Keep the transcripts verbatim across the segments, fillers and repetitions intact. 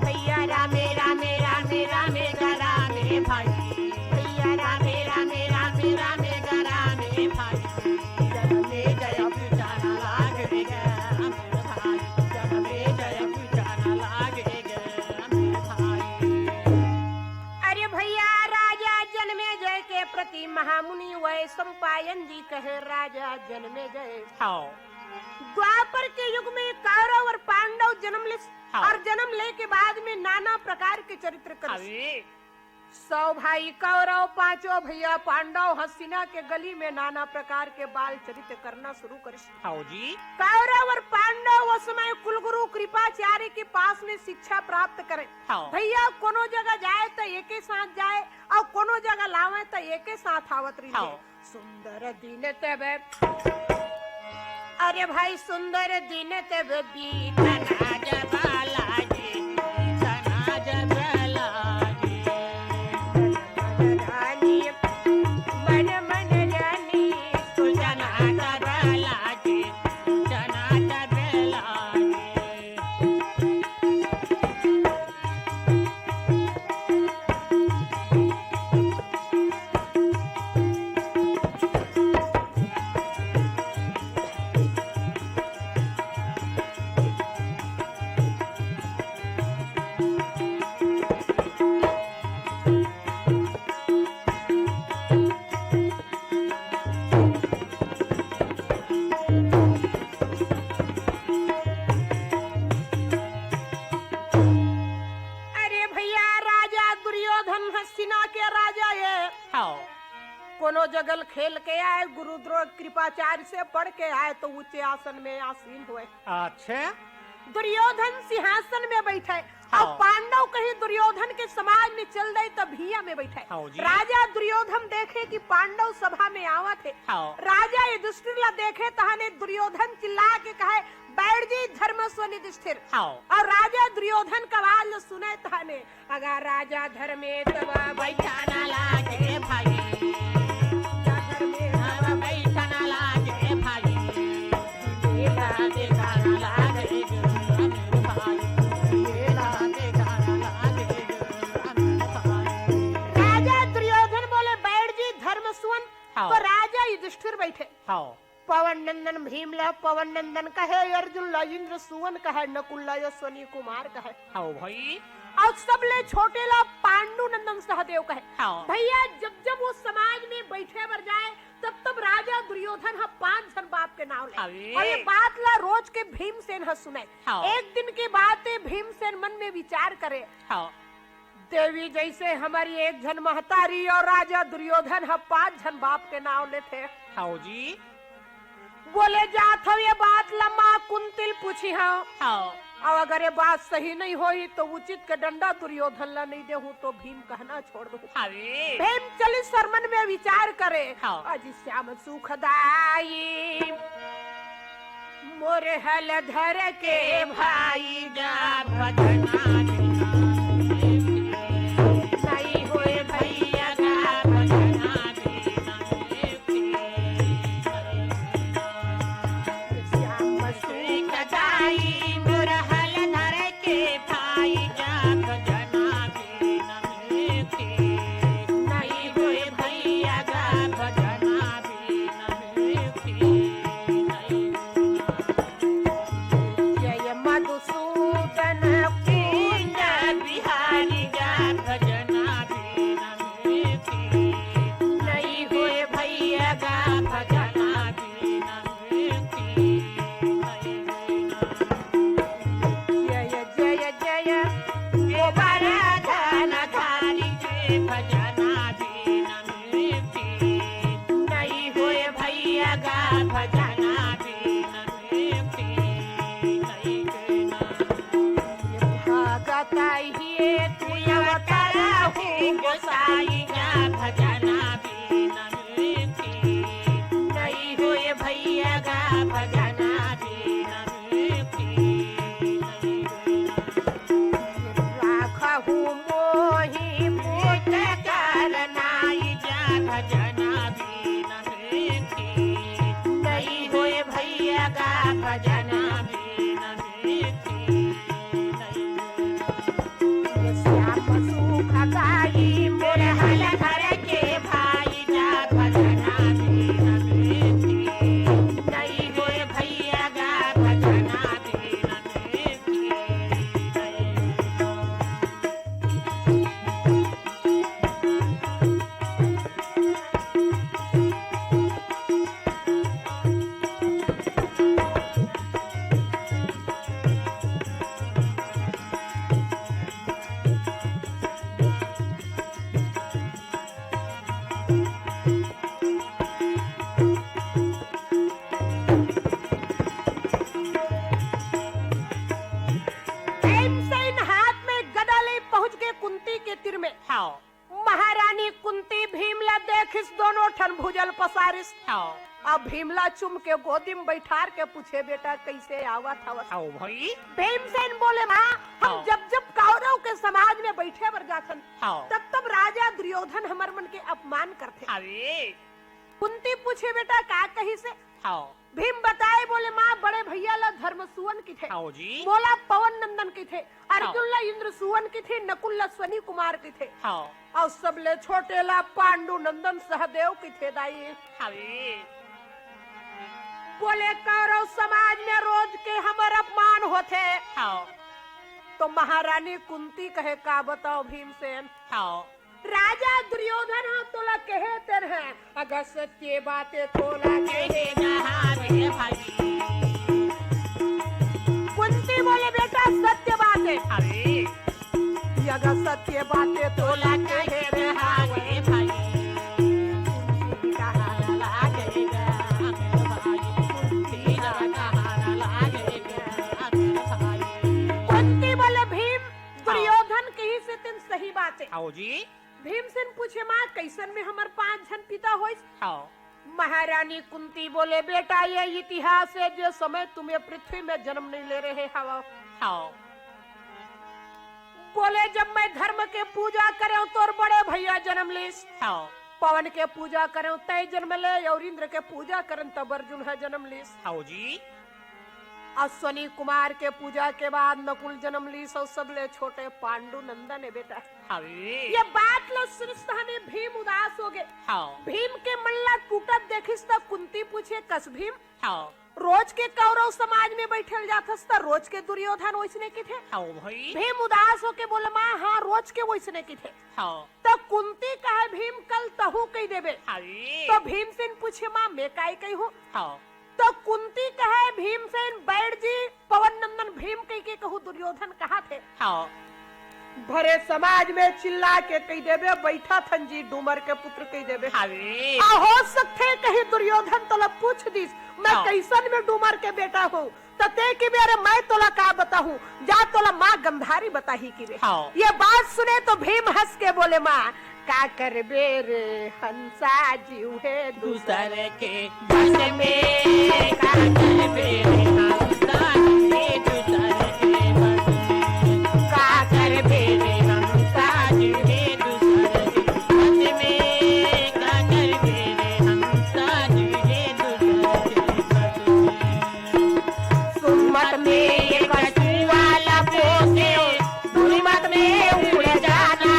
भैया रामे रामे रामे रामे गा रामे भाई। भैया रामे रामे रामे रामे गा रामे भाई। जन्मे जय पूजा न लागे गा रामे भाई। जन्मे जय पूजा न लागे गा रामे भाई। अरे भैया, राजा जन्मे जय के प्रति महामुनि वैशंपायन जी कहे, राजा जन्मे जय। हाँ। द्वापर के युग में कौरव और पांडव जन्म ले हाँ। और जन्म ले के बाद में नाना प्रकार के चरित्र कर अरे। सौ भाई कौरव, पांचों भैया पांडव हस्तिना के गली में नाना प्रकार के बाल चरित्र करना शुरू करिस। हाँ जी। कौरव और पांडव उस समय कुलगुरु कृपाचार्य के पास में शिक्षा प्राप्त करे। हाँ। भैया कोनो जगह जाए तो एके साथ जाए और कोनो जगह लावे तो एके साथ आवत रही। हाँ। सुंदर दिन तब, अरे भाई, सुंदर दिन तब बीतना जब लागे, बीतना जब लागे। मन मन रानी, मन मन रानी, सूचना तब लागे, सूचना तब लागे। अरे भैया, राजा दुर्योधन हस्तिना के राजा ये। हाँ। कोनो जगल खेल के आए, गुरु द्रोण कृपाचार्य से पढ़ के आए तो ऊंचे आसन में आसीन हुए। अच्छा। दुर्योधन सिंहासन में बैठे हाँ। और पांडव कहीं दुर्योधन के समाज में चल दे तो भुइयां में बैठे। हाँ जी। राजा दुर्योधन देखे कि पांडव सभा में आवत हे। हाँ। राजा युधिष्ठिर ला देखे तहने दुर्योधन चिल्ला के कहे, "बैठ जी धर्मस्व युधिष्ठिर।" हाँ। और राजा दुर्योधन का आवाज सुने तहने अगर राजा धर्मेश तब बैठाना लागे भाई, राजा धर्मेश तब बैठाना लागे भाई, ये लागे गाना लागे भाई, ये लागे गाना लागे भाई। राजा दुर्योधन बोले, "बैठ जी धर्मस्वन।" हाँ। तो राजा युधिष्ठिर बैठे। हाँ। पवन नंदन भीम ला पवन नंदन कहे, अर्जुन ला इंद्र सुवन कहे, नकुल ला अश्वनी कुमार कहे। हाँ भाई। और सबले छोटे ला पांडु नंदन सहदेव कहे। हाँ। भैया, जब जब वो समाज में बैठे बर जाए, तब तब राजा दुर्योधन ह पांच झन बाप के नाव ले। अरे। और ये बात ला रोज के भीमसेन ह सुने। हाँ। एक दिन की बात है, भीमसेन मन में विचार करे। हाँ। देवी जइसे हमर एक झन महतारी और राजा दुर्योधन ह पांच झन बाप के नाव लेथे। हाँ जी। बोले जात हव ये बात ला माँ कुंती ल पूछिहव। हाँ। अउ अगर ये बात सही नहीं होही तो उचित के डंडा दुर्योधन ला नहीं देहूं तो भीम कहना छोड़ दूं। अरे। भीम चलिस सरमन में विचार करे। हाँ। अजी श्याम सुखदाई। मोर हल धर के भाई जा भजना बिना नहीं होए भैया जा भजना बिना। श्याम सुखदाई मोर हल धर के भाई जा भजना बिना। नहीं होए भैया जा भजना बिना। जय मधुसूदन कुंज बिहारी जा भजना बिना। नहीं होए भैया जा भजना बिना। जय जय जय गोपाल तीर में। हाँ। महारानी कुंती भीम ला देखिस, दोनों ठन भुजा ल पसारिस। हाँ। अब भीम ला चुम के गोदी में बैठार के पूछे, "बेटा, कैसे आवत हवस?" हाँ भाई। भीमसेन बोले, "माँ, हम हाँ। जब जब कौरव के समाज में बैठे बर जाथन, हाँ। तब तब राजा दुर्योधन हमर मन के अपमान करथे।" अरे। कुंती पूछे, "बेटा, का कहिसे?" हाँ। भीम बताए, बोले, "माँ, बड़े भैया ला धर्म सुवन किथे, हाँ जी। मोला पवन नंदन किथे, अर्जुन हाँ। ला इंद्र सुवन किथे, नकुल ला स्वनी कुमार किथे, हाँ। अउ सबले छोटे ला पांडु नंदन सहदेव किथे दाई।" हाँ जी। बोले, "कौरव समाज में रोज के हमर अपमान होथे।" हाँ। तो महारानी कुंती कहे, "का बताओ भीमसेन?" हाँ। राजा दुर्योधन ह तोला कहे तेन है, अगर सत्य बात है तोला कहे। कुंती बोले, "बेटा, सत्य बात है।" अरे। "अगर सत्य बात है तोला कहे रे हावे भाई।" कुंती बोले, "भीम, दुर्योधन कहिसे तेन सही बात है।" आओ जी। भीमसेन पूछे, "माँ, कैसन में हमर पांच झन पिता होइस?" हाँ। महारानी कुंती बोले, "बेटा, ये इतिहास है, जे समय तुम ये पृथ्वी में जन्म नहीं ले रहे हव।" हाँ। बोले, "जब मैं धर्म के पूजा करेंव, तोर बड़े भैया जन्म लीस। हाँ। पवन के पूजा करेंव, तय जन्म ले, और इंद्र के पूजा करेंव, तब अर्जुन ह जन्म लीस।" हाँ जी। अश्वनी कुमार के पूजा के बाद नकुल जन्म लीस, अउ सबले छोटे पांडु नंदन है बेटा। अरे। ये बात ल सुनिस तहने भीम उदास हो गए। हाँ। भीम के मन ला टूटत देखिस त कुंती पूछे, "कस भीम, हाँ। रोज के कौरव समाज में बैठल जाथस त रोज के दुर्योधन वैसने किथे?" हाँ भाई। भीम उदास होके बोले, "माँ, हाँ, रोज के वैसने किथे।" हाँ। त कुंती कहे, "भीम, कल तहू कही देबे।" अरे। तो भीमसेन पूछे, "माँ, मैं काय कही हूँ?" हाँ। तो कुंती कहे, "भीमसेन, बैठ जी, पवन नंदन भीम कहि के कहू दुर्योधन कहाथे।" हाँ। भरे समाज में चिल्ला के कहि देबे, 'बैठा थन जी, डूमर के पुत्र' कहि देबे। अरे। आ हो सकथे कहीं दुर्योधन तोला पूछ दिस, "मैं हाँ। कैसन में डूमर के बेटा हूँ?" त ते कहिबे, "अरे मैं तोला का बताहूँ, जा तोला माँ गंधारी बताही" कहिबे। हाँ। ये बात सुने तो भीम हंस के बोले, "माँ, का करबे रे हंसा जीव हे दूसर के बस में, का करबे रे हंसा जीव हे दूसर के बस में, का करबे रे हंसा जीव हे दूसर के बस में, का करबे रे हंसा जीव हे दूसर के बस में।" सुमत में एक सुआ ला पोसे, दुर्मत में उड़ जाना।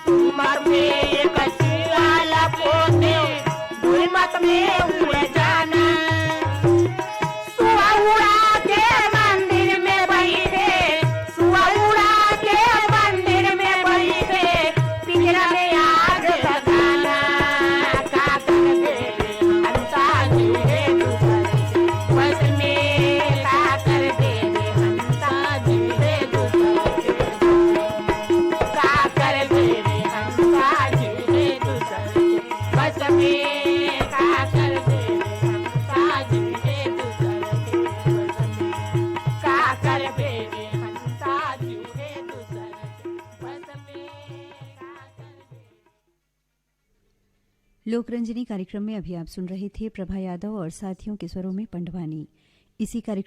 सुमत में एक सुआ ला पोसे, दुर्मत में उड़ जाना। सुआ उड़ा के मंदिर में बैठे, सुआ उड़ा के मंदिर में बैठे, पिंजरा में आग लगाना। का करबे रे हंसा जीव हे दूसर के बस में, का करबे रे हंसा जीव हे दूसर के बस में। का करबे रे हंसा जीव हे दूसर के बस में, का करबे रे हंसा जीव हे दूसर के बस में। का करबे रे हंसा जीव हे दूसर के बस में, का करबे। लोकरंजनी कार्यक्रम में अभी आप सुन रहे थे प्रभा यादव और साथियों के स्वरों में पंडवानी। इसी कार्यक्रम